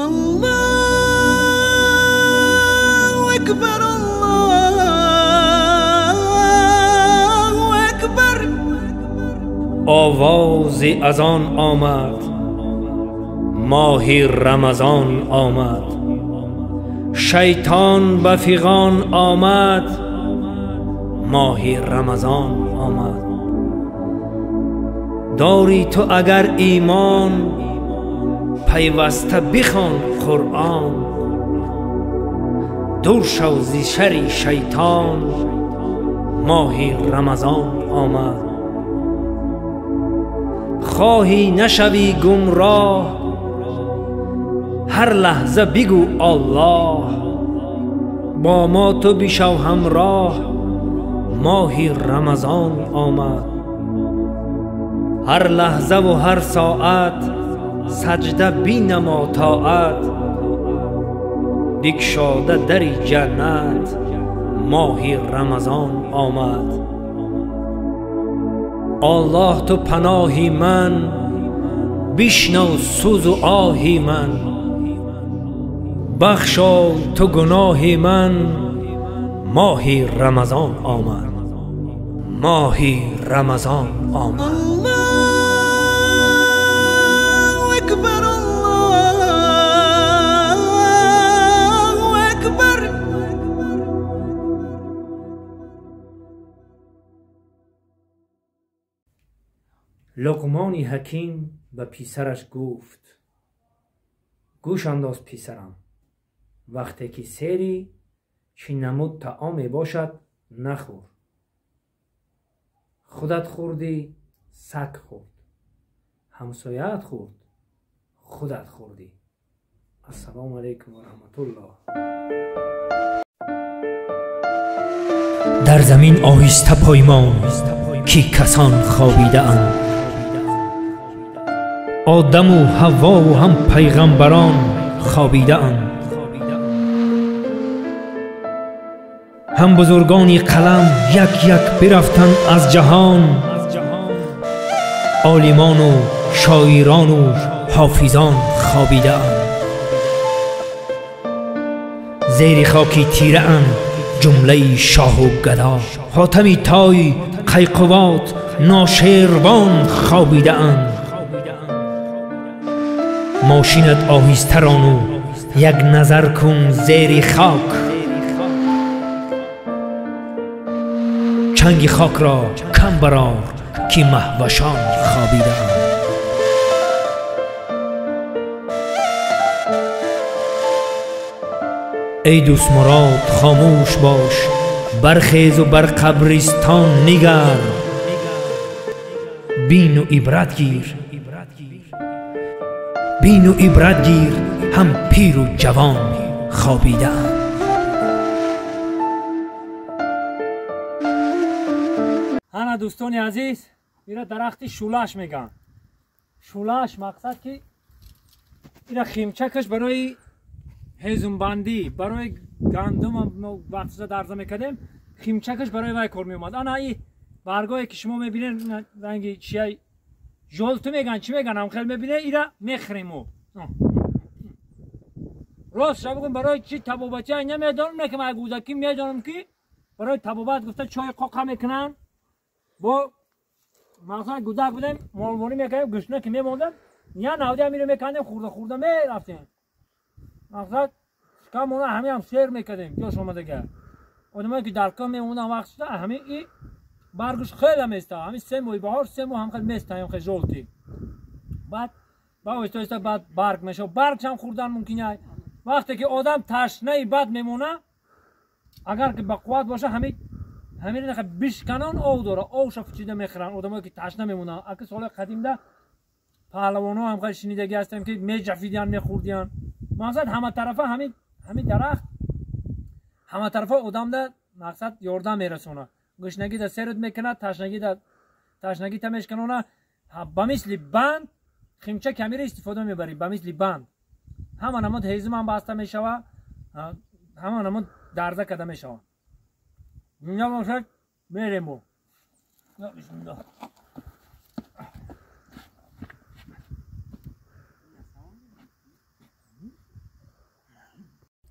Аллоҳу акбар, Аллоҳу акбар. Овози азон омад, моҳи Рамазон омад, шайтон ба фиғон омад, моҳи Рамазон омад. Дорӣ ту агар имон, пайваста бихон Қуръон, дур шав зи шарри шайтон, моҳи Рамазон омад. Хоҳӣ нашавӣ гумроҳ, ҳар лаҳза бигӯ Аллоҳ, бо мо ту бишав ҳамроҳ, моҳи Рамазон омад. Ҳар лаҳзаву ҳар соат саҷда бинамо тоат, бикшода дари ҷаннат, моҳи Рамазон омад. Аллоҳ ту паноҳи ман, бишнав сӯзу оҳи ман, бахшой ту гуноҳи ман, моҳи Рамазон омад, моҳи Рамазон омад. Аллоҳу акбар, Аллоҳу акбар. Луқмони ҳаким ба писараш гуфт: гӯш андоз писарам, вақте ки серӣ чӣ намуд таоме бошад нахӯр. Худат хӯрдӣ, саг хӯрд, ҳамсояат хӯрд, худат хӯрдӣ. Ассалому алайкум ва раҳматуллоҳ. Дар замин оҳиста поймон, ки касон хобидаанд, одаму ҳаввову ҳам пайғамбарон хобидаанд, ҳам бузургони қалам як як бирафтанд аз ҷаҳон, олимону шоирону ҳофизон хобидаанд, зери хоки тираанд ҷумлаи шоҳу гадо, ҳотами той, Қайқувот, Ношервон хобидаанд. Мошинат оҳиста рону як назар кун зери хок, чанги хокро кам барор, ки маҳвашон хобидаанд. Эй дӯстмурод, хомӯш бош, бархезу бар қабристон нигар, бину ибрат гир, бину ибрат гир, ҳам пиру ҷавон хобидаанд. Ана дӯстони азиз, ира дарахти шӯлаш мегӯянд. Шӯлаш мақсад ки ира химчакаш барои ҳезумбандӣ, барои гандум вақтша дарза мекардем, химчакаш барои вай кор меомад. Ана и баргое ки шумо мебинед, ранги чия жолту мегӯянд, чӣ мегӯянд, ҳам хел мебинед, ира мехӯрем мо. Рост ша бигӯм, барои чӣ табобатия намедонам, не ки ман гӯдакӣ медонам ки барои табобат гуфта чойи қоқа мекунанд. Бо мақсад гӯдак будем, молворӣ мекардем, гӯшна ки мемондем, я навди ҳамиро мекардем, хӯрда хӯрда мерафтем. Мақсад шикамона ҳамиам сер мекардем, ҷош омадага. Одамое ки дар кӯҳ мемонданд вақт шуда, ҳами и баргаш хеле места, ҳами 3 моҳи баҳор, 3 моҳ ҳам хел места, ҳам хел жолтӣ. Баъд ба оҳиста оҳиста баъд барг мешавад. Баргшам хӯрдан мумкин аст. Вақте ки одам ташнаи бад мемона, агар ки ба қувват боша, ҳамин бишканон ов дора, овша фучида мехӯранд одамое ки ташна мемонанд. Аки солҳои қадимда паҳлавонҳо ҳам хеле шунидагӣ ҳастем ки меҷафидиянд, мехӯрдиянд. Мақсад ҳаматарафа ҳамин дарахт ҳаматарафа одамда мақсад ёрдам мерасонад. Гушнагида серут мекунад, ташнагита мешканона, ба мисли банд химча камира истифода мебарӣ, ба мисли банд. Ҳама намуд ҳезум ҳам баста мешава, ҳама намуд дарза карда мешава. Дунё бошад, мерем мо. Бисмиллоҳ.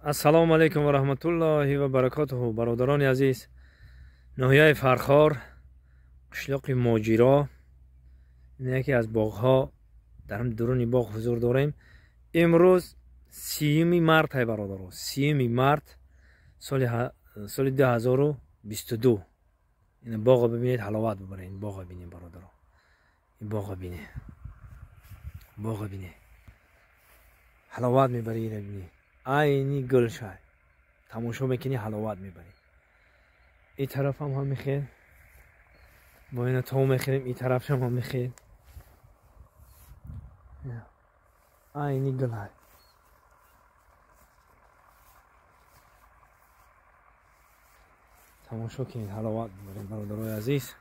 Ассалому алайкум ва раҳматуллоҳи ва баракотуҳу. Бародарони азиз, ноҳияи Фархор, қишлоқи Моҷиро, яке аз боғҳо, дар дуруни боғ ҳузур дорем. Имрӯз 30 март ай бародаро, 30 март соли 2022. Ин боғро бибинед, ҳаловат бибаред. Ин боғро бинед бародаро, ин боғро бинед, боғро бинед, ҳаловат мебарӣ. Инро бинед, айни гулшай тамошо мекунӣ, ҳаловат мебарӣ. Ин тарафам ҳам мехел, бо ина то мехӯрем, ин тарафшам ҳам мехел, айни гулай. Тамошо кунед, ҳаловат бибаред бародарои азиз.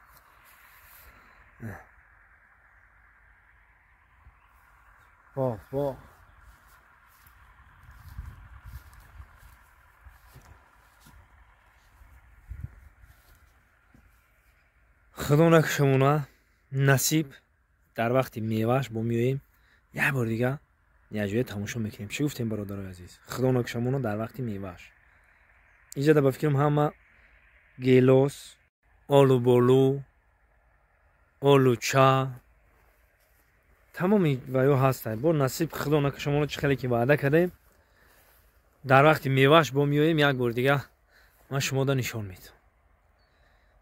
Боғ, боғ. Худо накушамона, насиб дар вақти мевааш бо меоем як бор дига якҷоя тамошо мекунем. Чӣ гуфтем бародарои азиз? Худо накушамона дар вақти мевааш. Инҷа ба фикрам ҳама гелос, олуболу, олуча, тамоми ваё ҳастанд. Бо насиб худо накушамона, чӣ хеле ки ваъда кардем, дар вақти мевааш бо меоем як бор дига ман шумода нишон медиҳам.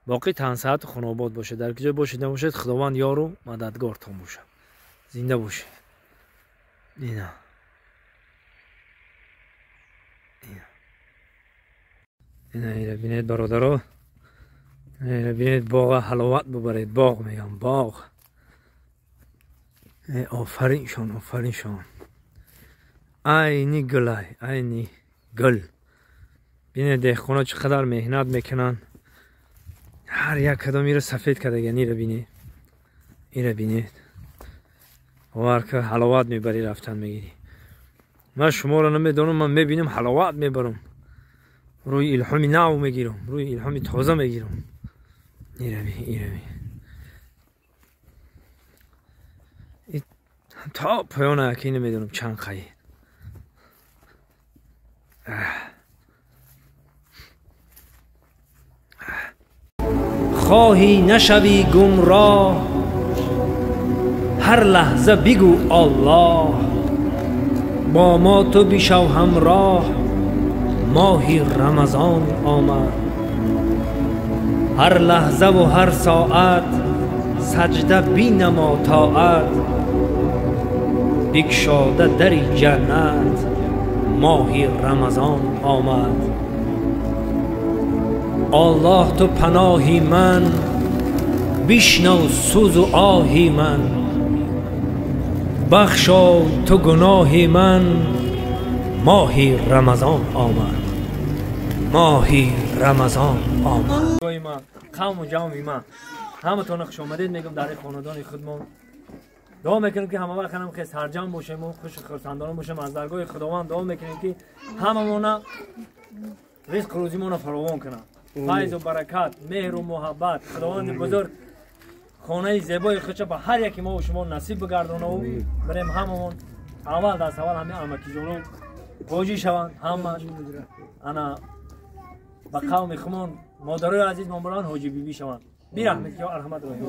Боқӣ тансаҳату хонобод бошед, дар куҷо бошед набошед, Худованд ёру мададгортон бошад. Зинда бошед. Ина ина ина бинед бародаро, ина бинед, боға ҳаловат бибаред. Боғ мегам, боғ. Офариншон, офариншон. Айни гулай, айни гул. Бинед деҳқоно чӣ қадар меҳнат мекунанд. Ҳар як кадом иро сафед кардаган. Ира бинед, ира бинед. Бовар ка, ҳаловат мебарӣ, рафтан мегирӣ. Ман шуморо намедонам, ман мебинам, ҳаловат мебарам, рӯи илҳоми нав мегирам, рӯи илҳоми тоза мегирам. Ира бин, ира бин. То поёна яке намедонам чанд қай. Хоҳӣ нашавӣ гумроҳ, ҳар лаҳза бигӯ Аллоҳ. Бо мо ту бишав ҳамроҳ, моҳи Рамазон омад. Ҳар лаҳзаву ҳар соат саҷда бинамо тоат, бикшода дари ҷаннат, моҳи Рамазон омад. Аллоҳ ту паноҳи ман, бишнав сӯзу оҳи ман, бахшо ту гуноҳи ман, моҳи Рамазон омад, моҳи Рамазон омад. Қавму ҷамъи ман, ҳаматонро хушомадед мегӯям дар хонадони худмон. Дуо мекунем ки ҳама вақт ҳам хел сарҷамъ бошем ва хушу хурсандона бошем. Аз даргоҳи Худованд дуо мекунем ки ҳамамона ризқ рӯзимонро фаровон кунад, файзу баракат, меҳру муҳаббат. Худованди бузург хонаи зебои худша ба ҳар яки мо шумо насиб бигардонаву бирем ҳамамон аввал даст аввал ҳамаи амакиҷонон ҳоҷӣ шаванд, ҳамаш ана ба қавми хумон модарои азиз мо баранд ҳоҷӣ бибӣ шаванд. Бирахмед ки раҳмат роҳим.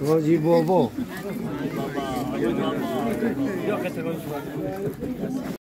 Ҳоҷӣ бобо.